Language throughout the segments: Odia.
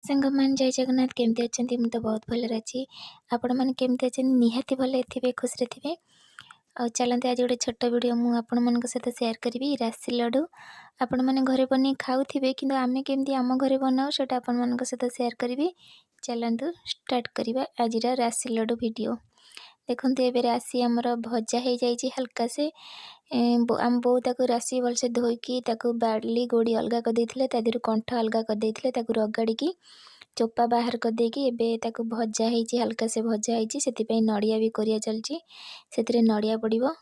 ସାଙ୍ଗମାନେ, ଜୟ ଜଗନ୍ନାଥ। କେମିତି ଅଛନ୍ତି? ମୁଁ ତ ବହୁତ ଭଲରେ ଅଛି। ଆପଣମାନେ କେମିତି ଅଛନ୍ତି? ନିହାତି ଭଲରେ ଥିବେ, ଖୁସିରେ ଥିବେ। ଆଉ ଚାଲନ୍ତୁ, ଆଜି ଗୋଟେ ଛୋଟ ଭିଡ଼ିଓ ମୁଁ ଆପଣମାନଙ୍କ ସହିତ ସେୟାର କରିବି। ରାଶି ଲଡ଼ୁ ଆପଣମାନେ ଘରେ ବନେଇ ଖାଉଥିବେ, କିନ୍ତୁ ଆମେ କେମିତି ଆମ ଘରେ ବନାଉ, ସେଇଟା ଆପଣମାନଙ୍କ ସହିତ ସେୟାର କରିବି। ଚାଲନ୍ତୁ ଷ୍ଟାର୍ଟ କରିବା ଆଜିର ରାଶି ଲଡ଼ୁ ଭିଡ଼ିଓ। ଦେଖନ୍ତୁ, ଏବେ ରାଶି ଆମର ଭଜା ହେଇଯାଇଛି ହାଲକା ସେ। ଆମ ବୋଉ ତାକୁ ରାଶି ଭଲସେ ଧୋଇକି ତାକୁ ବାଲି ଗୋଡ଼ି ଅଲଗା କରିଦେଇଥିଲେ, ତା ଦେହରୁ କଣ୍ଠ ଅଲଗା କରିଦେଇଥିଲେ। ତାକୁ ରଗାଡ଼ିକି ଚୋପା ବାହାର କରିଦେଇକି ଏବେ ତାକୁ ଭଜା ହେଇଛି, ହାଲକା ସେ ଭଜା ହେଇଛି। ସେଥିପାଇଁ ନଡ଼ିଆ ବି କୋରିଆ ଚାଲିଛି, ସେଥିରେ ନଡ଼ିଆ ପଡ଼ିବ।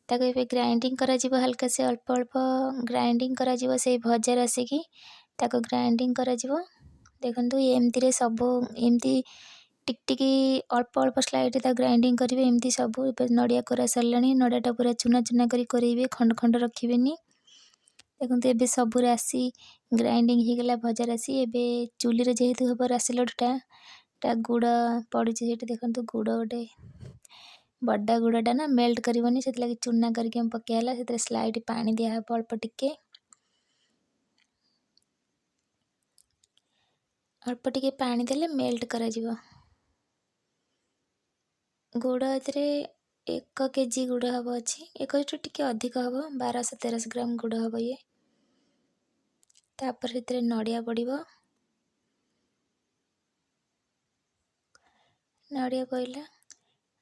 ତାକୁ ଏବେ ଗ୍ରାଇଣ୍ଡିଙ୍ଗ କରାଯିବ, ହାଲକା ସେ ଅଳ୍ପ ଅଳ୍ପ ଗ୍ରାଇଣ୍ଡିଙ୍ଗ କରାଯିବ। ସେଇ ଭଜା ରାଶିକି ତାକୁ ଗ୍ରାଇଣ୍ଡିଙ୍ଗ କରାଯିବ। ଦେଖନ୍ତୁ, ଏମିତିରେ ସବୁ ଏମିତି ଟିକ୍ ଟିକି ଅଳ୍ପ ଅଳ୍ପ ସ୍ଲାଇଡ଼ରେ ତାକୁ ଗ୍ରାଇଣ୍ଡିଙ୍ଗ କରିବେ। ଏମିତି ସବୁ ଏବେ ନଡ଼ିଆ କୋରା ସରିଲାଣି। ନଡ଼ିଆଟା ପୁରା ଚୁନା ଚୁନା କରି କୋରେଇବେ, ଖଣ୍ଡ ଖଣ୍ଡ ରଖିବେନି। ଦେଖନ୍ତୁ, ଏବେ ସବୁ ରାଶି ଗ୍ରାଇଣ୍ଡିଙ୍ଗ ହେଇଗଲା, ଭଜା ରାଶି। ଏବେ ଚୁଲିରେ ଯେହେତୁ ହେବ ରାଶି ଲଡ଼ୁଟା ଟା, ଗୁଡ଼ ପଡ଼ୁଛି ସେଇଠି। ଦେଖନ୍ତୁ, ଗୁଡ଼ ଗୋଟେ ବଡ଼ ଗୁଡ଼ଟା ନା ମେଲ୍ଟ କରିବନି, ସେଥିଲାଗି ଚୁନା କରିକି ଆମେ ପକାଇ ହେଲା। ସେଥିରେ ସ୍ଲାଇଡ଼ ପାଣି ଦିଆହେବ ଅଳ୍ପ ଟିକେ। ଅଳ୍ପ ଟିକେ ପାଣି ଦେଲେ ମେଲ୍ଟ କରାଯିବ ଗୁଡ଼। ଏଥିରେ 1 କେଜି ଗୁଡ଼ ହେବ ଅଛି, 1 କେଜିଠୁ ଟିକେ ଅଧିକ ହେବ, 1200-1300 ଗ୍ରାମ ଗୁଡ଼ ହେବ ଇଏ। ତାପରେ ସେଥିରେ ନଡ଼ିଆ ପଡ଼ିବ। ନଡ଼ିଆ ପଡ଼ିଲା।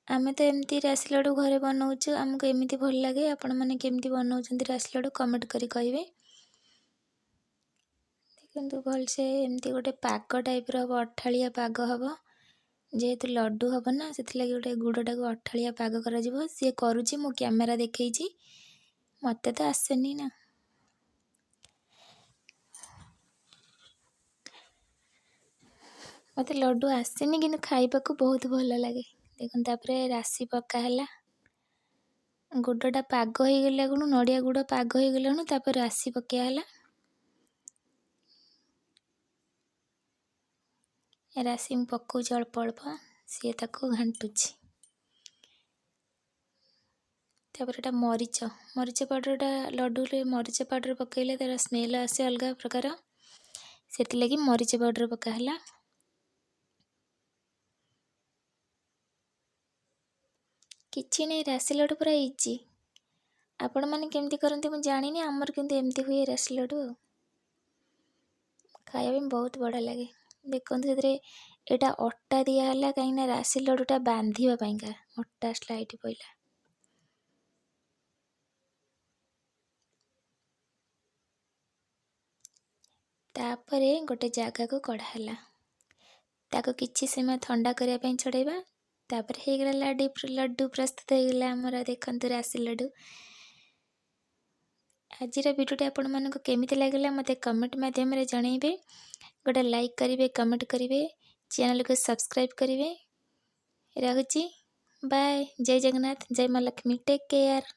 ଆମେ ତ ଏମିତି ରାଶି ଲଡ଼ୁ ଘରେ ବନାଉଛୁ, ଆମକୁ ଏମିତି ଭଲ ଲାଗେ। ଆପଣମାନେ କେମିତି ବନାଉଛନ୍ତି ରାଶି ଲଡ଼ୁ, କମେଣ୍ଟ କରି କହିବେ। ଦେଖନ୍ତୁ, ଭଲସେ ଏମିତି ଗୋଟେ ପାଗ ଟାଇପ୍ର ହେବ, ଅଠାଳିଆ ପାଗ ହେବ। ଯେହେତୁ ଲଡ଼ୁ ହେବ ନା, ସେଥିଲାଗି ଗୋଟେ ଗୁଡ଼ଟାକୁ ଅଠାଳିଆ ପାଗ କରାଯିବ। ସିଏ କରୁଛି, ମୁଁ କ୍ୟାମେରା ଦେଖେଇଛି, ମୋତେ ତ ଆସେନି ନା। ମୋତେ ଲଡ଼ୁ ଆସେନି, କିନ୍ତୁ ଖାଇବାକୁ ବହୁତ ଭଲ ଲାଗେ। ଦେଖନ୍ତୁ, ତାପରେ ରାଶି ପକା ହେଲା। ଗୁଡ଼ଟା ପାଗ ହେଇଗଲା ଖୁଣୁ, ନଡ଼ିଆ ଗୁଡ଼ ପାଗ ହେଇଗଲାଣୁ, ତାପରେ ରାଶି ପକାଇ ହେଲା। ରାଶି ମୁଁ ପକାଉଛି ଅଳ୍ପ ଅଳ୍ପ, ସିଏ ତାକୁ ଘାଣ୍ଟୁଛି। ତାପରେ ଏଇଟା ମରିଚ, ମରିଚ ପାଉଡ଼ରଟା। ଲଡ଼ୁରେ ମରିଚ ପାଉଡ଼ର ପକାଇଲେ ତା'ର ସ୍ମେଲ୍ ଆସେ ଅଲଗା ପ୍ରକାର, ସେଥିଲାଗି ମରିଚ ପାଉଡ଼ର ପକା ହେଲା। କିଛି ନାହିଁ, ରାଶି ଲଡ଼ୁ ପୁରା ଇଜି। ଆପଣମାନେ କେମିତି କରନ୍ତି ମୁଁ ଜାଣିନି, ଆମର କିନ୍ତୁ ଏମିତି ହୁଏ ରାଶି ଲଡ଼ୁ ଆଉ ଖାଇବା ପାଇଁ ବହୁତ ବଢ଼ିଆ ଲାଗେ। ଦେଖନ୍ତୁ, ସେଥିରେ ଏଇଟା ଅଟା ଦିଆହେଲା, କାହିଁକିନା ରାଶି ଲଡ଼ୁଟା ବାନ୍ଧିବା ପାଇଁକା ଅଟା ସ୍ଲାଇଡ଼ ପଇଲା। ତାପରେ ଗୋଟେ ଜାଗାକୁ କଢ଼ା ହେଲା। ତାକୁ କିଛି ସମୟ ଥଣ୍ଡା କରିବା ପାଇଁ ଛଡ଼େଇବା। ତାପରେ ହେଇଗଲା ଲାଡୁ, ଲଡ଼ୁ ପ୍ରସ୍ତୁତ ହେଇଗଲା ଆମର। ଦେଖନ୍ତୁ, ରାଶି ଲଡ଼ୁ। ଆଜିର ଭିଡ଼ିଓଟି ଆପଣମାନଙ୍କୁ କେମିତି ଲାଗିଲା, ମୋତେ କମେଣ୍ଟ ମାଧ୍ୟମରେ ଜଣାଇବେ। ଗୋଟେ ଲାଇକ୍ କରିବେ, କମେଣ୍ଟ କରିବେ, ଚ୍ୟାନେଲକୁ ସବସ୍କ୍ରାଇବ୍ କରିବେ। ରହୁଛି, ବାଏ। ଜୟ ଜଗନ୍ନାଥ, ଜୟ ମା ଲକ୍ଷ୍ମୀ। Take care.